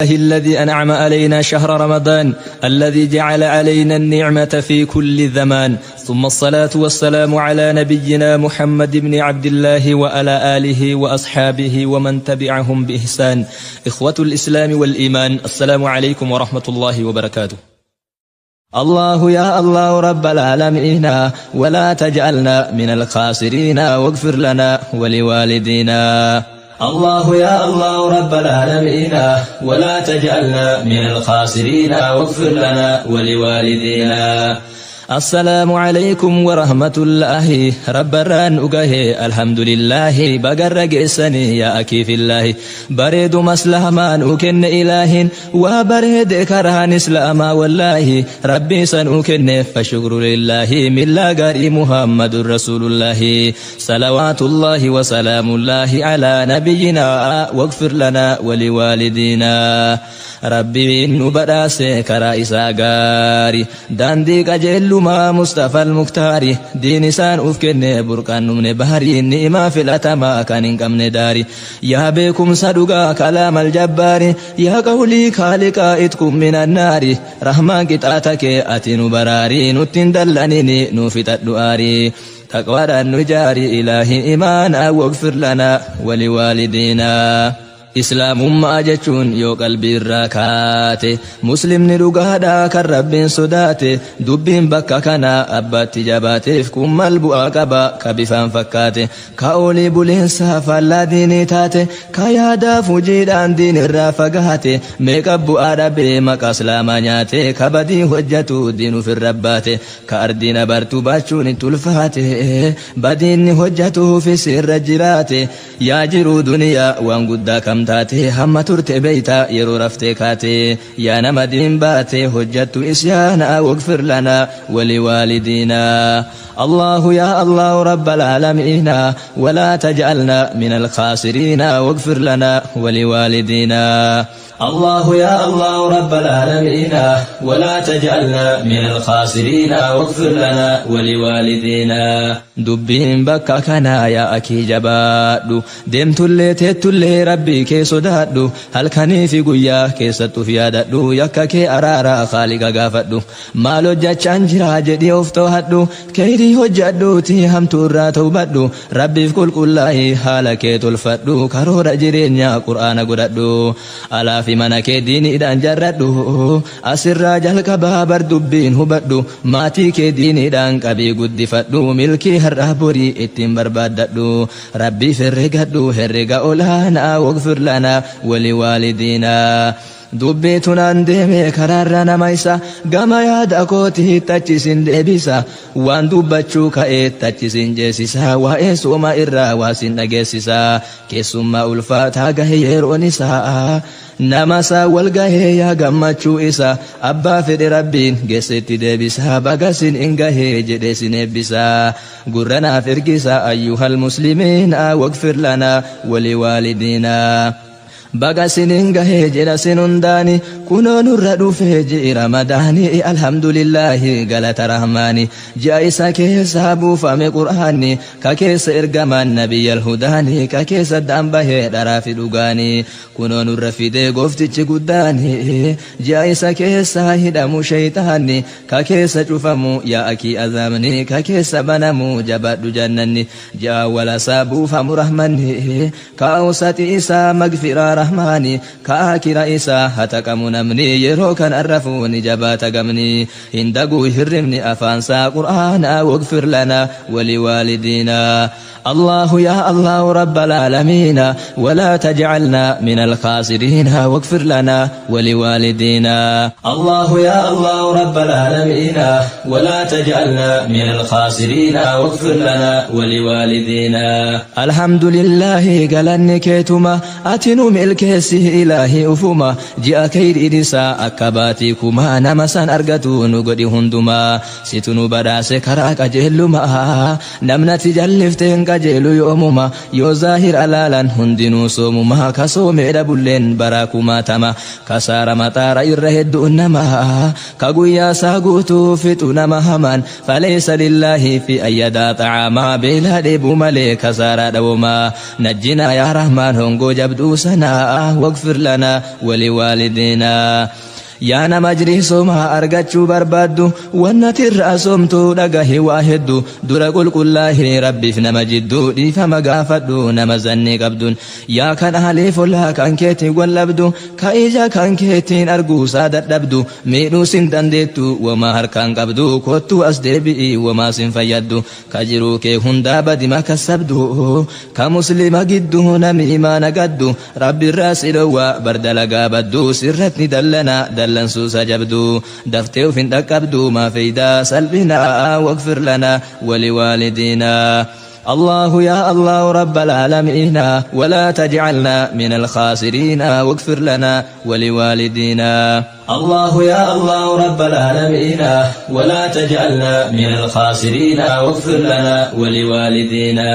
الذي أنعم علينا شهر رمضان الذي جعل علينا النعمة في كل زمان، ثم الصلاة والسلام على نبينا محمد بن عبد الله وعلى آله وأصحابه ومن تبعهم بإحسان. إخوة الإسلام والإيمان، السلام عليكم ورحمة الله وبركاته. الله يا الله رب العالمين، ولا تجعلنا من الخاسرين، واغفر لنا ولوالدينا. الله يا الله رب العالمين، ولا تجعلنا من الخاسرين، واغفر لنا ولوالدينا. السلام عليكم ورحمة الله، رب الران أقه الحمد لله، بقر قسني يا أكي في الله، بريد مسلمان أكن إله، وبريد كرهان إسلاما والله، ربي سن أكن فشكر لله، من لا قاري محمد رسول الله، صلوات الله وسلام الله على نبينا، واغفر لنا ولوالدينا. ربي نبرأس كرائسا غاري داندي قجل ما مصطفى المختاري، دين سان أفكن بركان من بهري، نئما في الأتما كان كم داري، يا بكم صدقا كلام الجبار، يا قولي خالق اتكم من النار، رحمن قطعتك أتن براري، نتن دلنني نوفت الدؤاري، تقوى النجاري إلهي إيمانا، واغفر لنا ولوالدينا. إسلام ما jechuun yoo qalbii irraa kaate, muslimni dhugaadhaa kan rabbiin sodaate, dubbiin bakka kana abbaatti jabaateef kun mal bu'aa qaba ka bifaan fakkaate, ka olii buleensaa faallaa diinii taate, ka yaadaaf hojiidhaan diin irraa fagaate, meeqa bu'aa dhabee maqaa islaamaa nyaate, ka badii hojjetu diin ofirra baate, ka ardiin abartuu baachuun itti ulfaate, badiinni hojjetuufis irra jiraate, yaa jiruu duniyaa waan guddaa kam taate, hamma turte beeyta yeroo raftee kaate, yaa nama diin baate hojjattu isyaana, واغفر لنا ولوالدينا. الله يا الله رب العالمين، ولا تجعلنا من الخاسرين، واغفر لنا ولوالدينا. الله يا الله رب العالمين، ولا تجعلنا من الخاسرين، واغفر لنا ولوالدينا. دبين بكا كنا يا أكي جبادو، ديمتولي تتولي ربي كي صدادو، هل كاني في قويا كي ستو في عددو، يكا كي أرارا خالق غافدو، مالو جاچان جرا جدي افتو هدو، كيري هجدو تي هم تورا توبدو، ربي في كل كله حالك تلفدو، كرور جرينيا قرآن قددو، ألا في منك ديني إدان جردو، أسر جلك بابر دبين هبدو، ماتي كي ديني إدان قبي قد فدو، ملكي هرابوري اتين برباددو، ربي فرقدو هرق أولانا، واغفر لنا ولوالدينا. Dubbitunaan deeme karaarra nama isa, gama yaada kootii tachisin deebisa, waan dubbachuu ka'ee tachisin jeesisa, waa'ee sooma irraa waasin dhageessisa, keessummaa ulfaataa gahe yeroon isaa, nama isaa wal gahee yaa gammachuu isa, abbaa fedhe rabbiin geessetti deebisa, bagasin in gahee jedhee sin eebbisa, gurra naaf ergisa ayyuhal muslimiina, واغفر لنا ولوالدينا. Baga sinin gahee jedha sin hundaani, kunoo nurra dhufee ji'i ramadaani, alhamdulillahi galata rahmaani, ji'a isa keessaa buufame qur'aanni, ka keessa ergamaan nabiyyal hudaani, ka keessa daan bahee dharaa fi dhugaani, kunoo nurra fidee gooftichi guddaani, ji'a isa keessaa hidhamu shaytaanni, ka keessa cufamu yaa akii azaabni, ka keessa banamu jabaadhu jannanni, ji'a walasaa buufamu rahmanni, ka awsati isaa magfiraa rahmaani, ka akira isaa hataqamu namni, yeroo kan arrafuuni jabaata gamni, hin daguu hirribni afaansaa qur'aana, واغفر لنا ولوالدينا. الله يا الله رب العالمين، ولا تجعلنا من الخاسرين، واغفر لنا ولوالدينا. الله يا الله رب العالمين، ولا تجعلنا من الخاسرين، واغفر لنا ولوالدينا. الحمد لله قالني كيتما، أتنو ملكسي إلهي أفما، جاء كير إدسا أكباتيكما، نمسان أرغتو نقدي هندما، ستنو بداس كراك أجهلما، نمنا تجلفتين qajeelu yoomuma, yoo zaahir alaalan hundinuu soomuma, ka soomee dhabulleen baraa kumaatama, kasaara maxaara irra hedduun nama, ka guyyaa isaa guutuu fixu nama hamaan, falaysa lillaahi fi ayyadaa xacaamaa, beelaa dheebuu malee kasaaraa dhawomaa, najjinaa yaa rahmaan hongoo jabduu sana. واغفر لنا ولوالدينا. Yaa nama jirii soomaa argachuu barbaaddu, wannati irraa soomtu dhagahi waa heddu. Dura qulqullaahii rabbiif nama jidduu dhiifama gaafadhu nama zannii qabduun. Yaa kan ahaliif ollaa kan keetiin wallabdu, ka ija kan keetiin arguusaa dadhabdu, miidhuu sin dandeettu wamaa harkaan qabdu, kottuu as deebi'i wamaa sin fayyaddu. Ka jiruu kee hundaa badima kassabdu, ka muslima gidduu nami imaana gaddu, rabbi irraa si dhowwaa bardalagaa baddu, sirratti dallana dallansuusa jabdu, daftee uf hin dhaqqabdu maa feeydaa salphinaa. واغفر لنا ولوالدينا. الله يا الله رب العالمين، ولا تجعلنا من الخاسرين، واغفر لنا ولوالدينا. الله يا الله رب العالمين، ولا تجعلنا من الخاسرين، واغفر لنا ولوالدينا.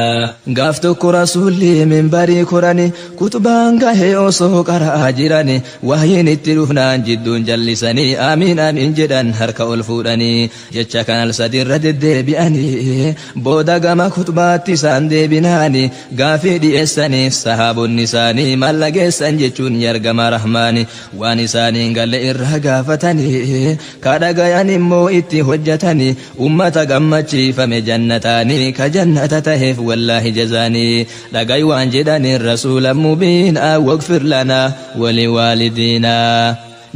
Gaaf tokko rasuulli minbarii korani, kutubaan gahee osoo qara'aa jirani, wahyiin itti dhufnaan jidduun jallisanii amiin amiin jedhan harka ol fuudhanii. Jecha kan al sadiirra deddeebi'anii booda gama kutubaatti isaan deebinaani gaafii dhi'eessaniif sahaabonni isaanii mallageessan jechuun yargama rahmaani waan isaaniin galle irraa gaafatanii, kadhagayan immoo itti hojjetanii, ummata gammachiifame jannataanii ka jannata taheef wallaahi jazaanii dhagay waan jedhaniin rasuula mubiina. واغفر لنا ولوالدينا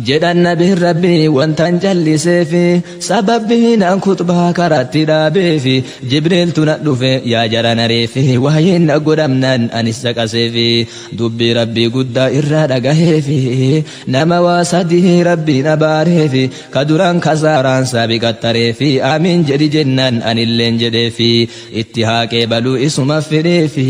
jedhan nabiin rabbii. Wantan jalliseefi sababbiin an kutbaa karatti dhaabeefi Jibriiltu na dhufe yaa jara nareefi waa'een na godhamnaan anis caqaseefi dubbii rabbii guddaa irraa dhagaheefi nama waa sadii rabbiin abaareefi ka duraan kasaaraan saabiqattareefi amiin jedhi jennaan anilleen jedheefi itti haaqee baluu isuma fedheefi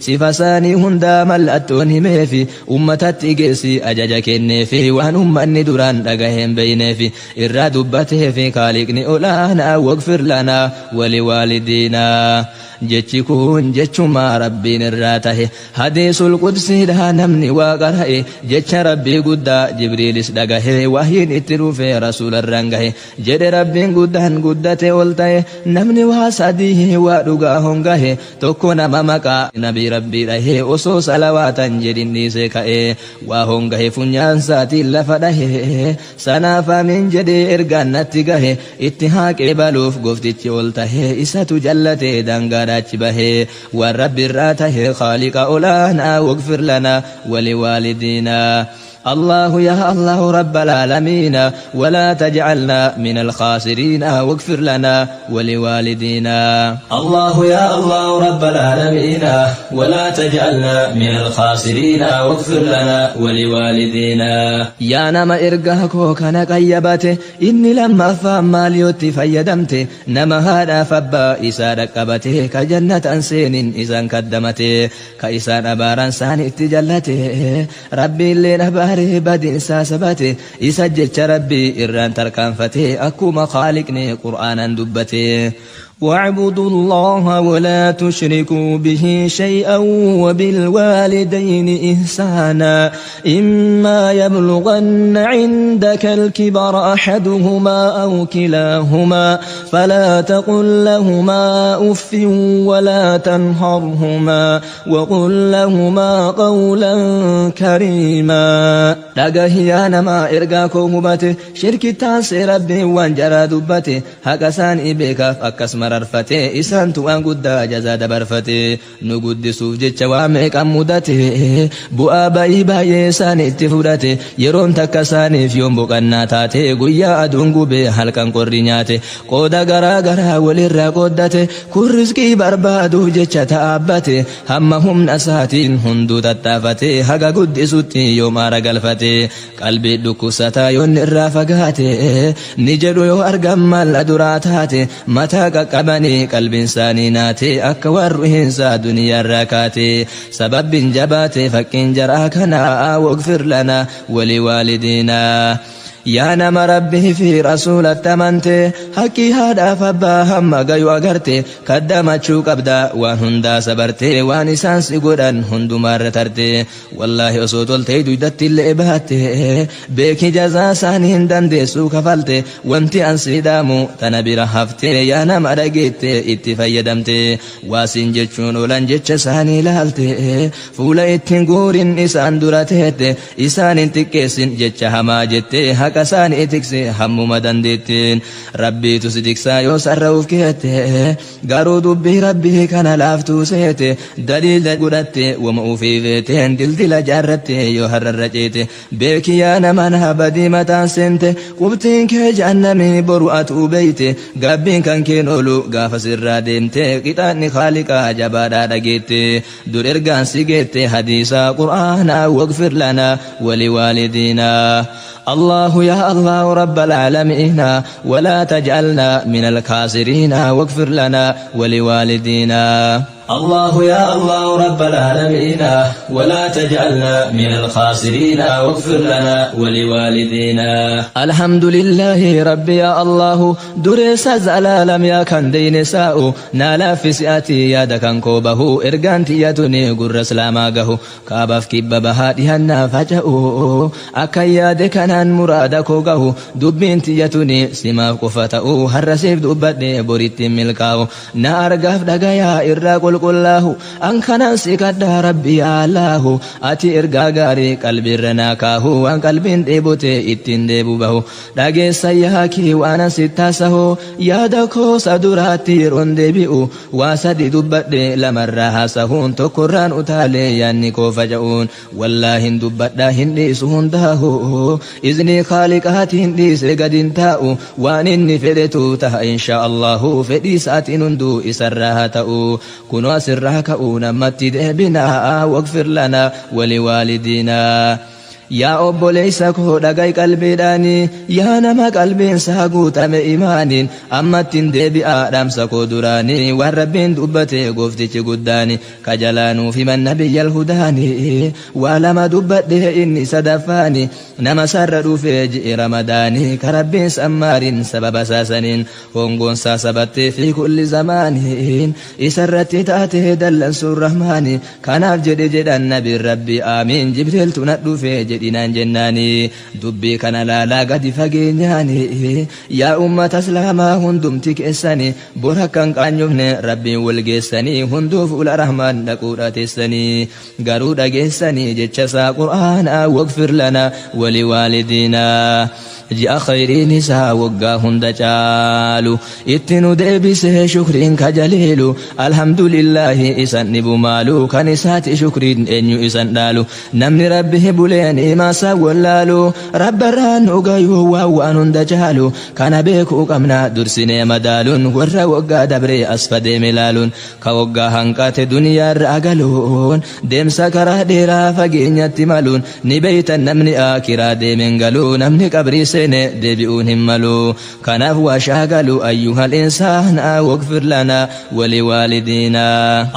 sifa isaanii hundaa mallattoon himeefi ummatatti geessi ajaja kenneefi waan ummanni duraan dhagaheen beyneefi irraa dubbateefi kaaliqni olaanaa. واغفر لنا ولوالدينا. Jechi kun jechuma rabbiin irraa tahe, hadiisul qudsiidha. Namni waa qara'e jecha rabbii guddaa Jibriilis dhagahe, wahyiin itti dhufe rasuularraan gahe. Jedhe rabbiin guddaan guddate ol ta'e: namni waa sadii waa dhugaa hongahe. Tokko nama maqaa nabii rabbii dhahe, osoo salawaatan jedhin dhiise ka'e, waa hongahe funyaan isaatiin lafa dhahe. Sanaaf amiin jedhee ergaan natti gahe, itti haaqee baluuf gooftichi ol tahe, isatu jallate daangaadhaachi bahee waan rabbi irraa tahe khaaliqa olaanaa. واغفر لنا ولوالدينا. الله يا الله رب العالمين، ولا تجعلنا من الخاسرين، واغفر لنا ولوالدينا. الله يا الله رب العالمين، ولا تجعلنا من الخاسرين، واغفر لنا ولوالدينا. Yaa nama ergaa koo kana qayyabate, inni lammaffaa maal yootti fayyadamte? Nama haadhaaf abbaa isaa dhaqqabate, ka jannatan seenin isaan kaddamate, ka isaan abaaran saan itti jallate, rabbiilleen abaaree badinsaa sabate, isa jecha rabbii irraan tarkaanfate akkuma khaaliqni qur'aanan dubbate. واعبدوا الله ولا تشركوا به شيئا وبالوالدين إحسانا، إما يبلغن عندك الكبر أحدهما أو كلاهما فلا تقل لهما أف ولا تنهرهما وقل لهما قولا كريما. Dhagahi yaa nama ergaa koo hubate, shirkittaanse rabbiin waan jaraa dubbate, haqa isaanii beekaaf akkas mararfate, isaantu waan guddaa jazaa dabarfate. Nu guddisuuf jecha waa meeqan mudate, bu'aa ba'ii baay'ee isaan itti fudhate. Yeroon takka isaaniif yoon boqannaa taate, guyyaa aduun gubee halkan qorri nyaate, qooda garaa garaa walirraa qooddate. Kun rizqii barbaaduuf jecha ta'aabbate, hamma humna isaatiin hunduu tattaafate, haga guddisutti yoom aara galfate. Qalbii dhukkubsataa yoonni irraa fagaate, ni jedhu yoo argan malla duraa taate, mataa qaqqabanii qalbiin isaanii naate, akka waan ruhiinsaa duniyaarraa kaate. Sababbiin jabaate fakkiin jaraa kanaa. واغفر لنا ولوالدينا. Yaa nama Rabbii fi rasuulatti amante, haqqii haadhaaf abbaa hamma gayu agarte, kaddamachuu qabda waan hundaa sabarte, waan isaan si godhan hundumaarra tarte. Wallaahi osoo toltee duydatti illee baatte, beeki jazaa isaanii hin dandeessuu kafalte. Wanti an si dhaamu tana bira hafte, yaa nama dhageette itti fayyadamte. Waasiin jechuun oolan jecha isaanii ilaalte, fuula ittiin guurin isaan dura teette, isaan hin xiqqeessin jecha hamaa jette, haqa isaanii tikse hammuma dandeetteen. Rabbiitu si tiksaa yoo sarra'uuf keette, garuu dubbii Rabbii kana laaftuu seete, daliila godhatte wama ufii feeteen dildila jaarratte yoo har'arra ceete. Beeki yaa nama naa badii mataan seente, qubtiin kee jahannamii boru atuu beeyte, gaabbiin kan keen oolu gaafa sirraa deemte, qixaanni Khaaliqaa jabaadhaa dhageette, dur ergaan si geette hadiisaa Qur'aanaa. واغفر لنا ولوالدينا. الله يا الله رب العالمين، ولا تجعلنا من الخاسرين، واغفر لنا ولوالدينا. الله يا الله رب العالمين، ولا تجعلنا من الخاسرين، واغفر لنا ولوالدينا. الحمد لله ربي يا الله، درس زلالم يا كان دين ساء نالا في سئتي يا دكان كوبه، إرغانتي يتني قر سلاما قهو كابف كيب بها دهنا فجأو أكيا دكانان مرادكو قهو، دبينتي يتني سما قفتأو هرسيف دبتني بريت ملكاو نارغاف دقايا إرقل qulqullaahu an kanan si kadhaa Rabbi Allaahu, ati ergaa gaarii qalbiirra naa kaahu, waan qalbiin dheebote ittiin deebu bahu. Dhageessa yaakii waan an sittaasahu, yaada koosa duraatti yeroon deebi'u, waa sadi dubbadhe lamarraa haasahuun, tokkorraan utaalee yaanni koo faca'uun. Wallaahin dubbadhaa hin dhiisu hundaahu, iznii Khaaliqaatiin dhiise gadin taa'u, waan inni fedhetu taha insha Allahu, fedhii isaatiin hunduu isarraa haa ta'u. Kunoo asirraa ka'uu namatti deebinaa. واغفر لنا ولوالدينا. Yaa obboleessa koo dhagai qalbiidhaanii, yaa nama qalbiinsaa guutame imaaniin, ammattiin deebi'aa dhaamsa koo duraanii, waan Rabbiin dubbate gooftichi guddaani kajalaanuuf himan nabiyyal hudaanii. Waa lama dubbadhe, inni sadaffaani nama sarra dhufee ji'i Ramadaanii, ka Rabbiin sammaariin sababa saasaniin hongoonsaa sabattee fi kulli zamaaniin isarratti taatee dallansuun Rahmaani. Kanaaf jedhe jedhan nabiin Rabbi aamiin, Jibriiltu na dhufee jedhinaan jennaani. Dubbii kana laalaa gadi fageenyaani, yaa ummata Islaamaa hundumti keessani, bor akka hin qaanyofne Rabbiin wal geessanii, hunduu fuula Rahmaan dhaquudha teessanii, garuu dhageessanii jecha isaa Qur'aanaa. واغفر لنا ولوالدينا. Ji'a khayriin isaa waggaa hunda caalu itti nu deebisee shukriin kajaliilu, alhamdulillaahi isan dhibu maalu, kan isaati shukriin eenyu isan dhaalu? Namni Rabbi buleen imaasaa wallaalu, Rabbarraan nu gayuu waan waan hunda caalu. Kana beekuu qabna dursinee madaaluun, warra waggaa dabree as fadeeme laaluun, ka waggaa hanqate duniyaarra galuun, deemsa karaa dheeraa fageenyatti maluun ni beeytan, namni akiraa deemeen galuu, namni qabrii seene deebi'uun hin malu. Kanaaf waa shaagalu أيها الإنسان. واغفر لنا ولوالدينا.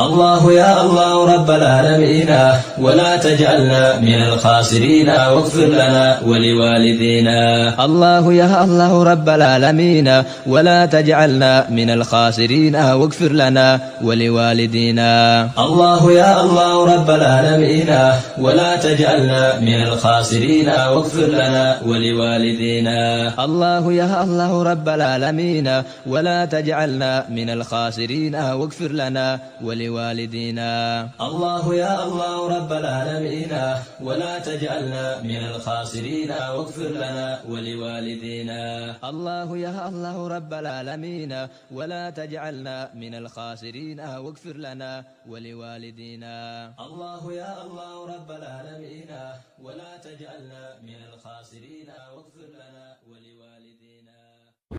الله يا الله رب العالمين، ولا تجعلنا من الخاسرين، واغفر لنا ولوالدينا. الله يا الله رب العالمين، ولا تجعلنا من الخاسرين، واغفر لنا ولوالدينا. الله يا الله رب العالمين، ولا تجعلنا من الخاسرين، واغفر لنا ولوالدينا. الله يا الله رب العالمين، ولا تجعلنا من الخاسرين، واغفر لنا ولوالدينا. الله يا الله رب العالمين، ولا تجعلنا من الخاسرين، واغفر لنا ولوالدينا. الله يا الله رب العالمين، ولا تجعلنا من الخاسرين، واغفر لنا ولوالدينا. الله يا الله رب العالمين، ولا تجعلنا من الخاسرين، واغفر لنا.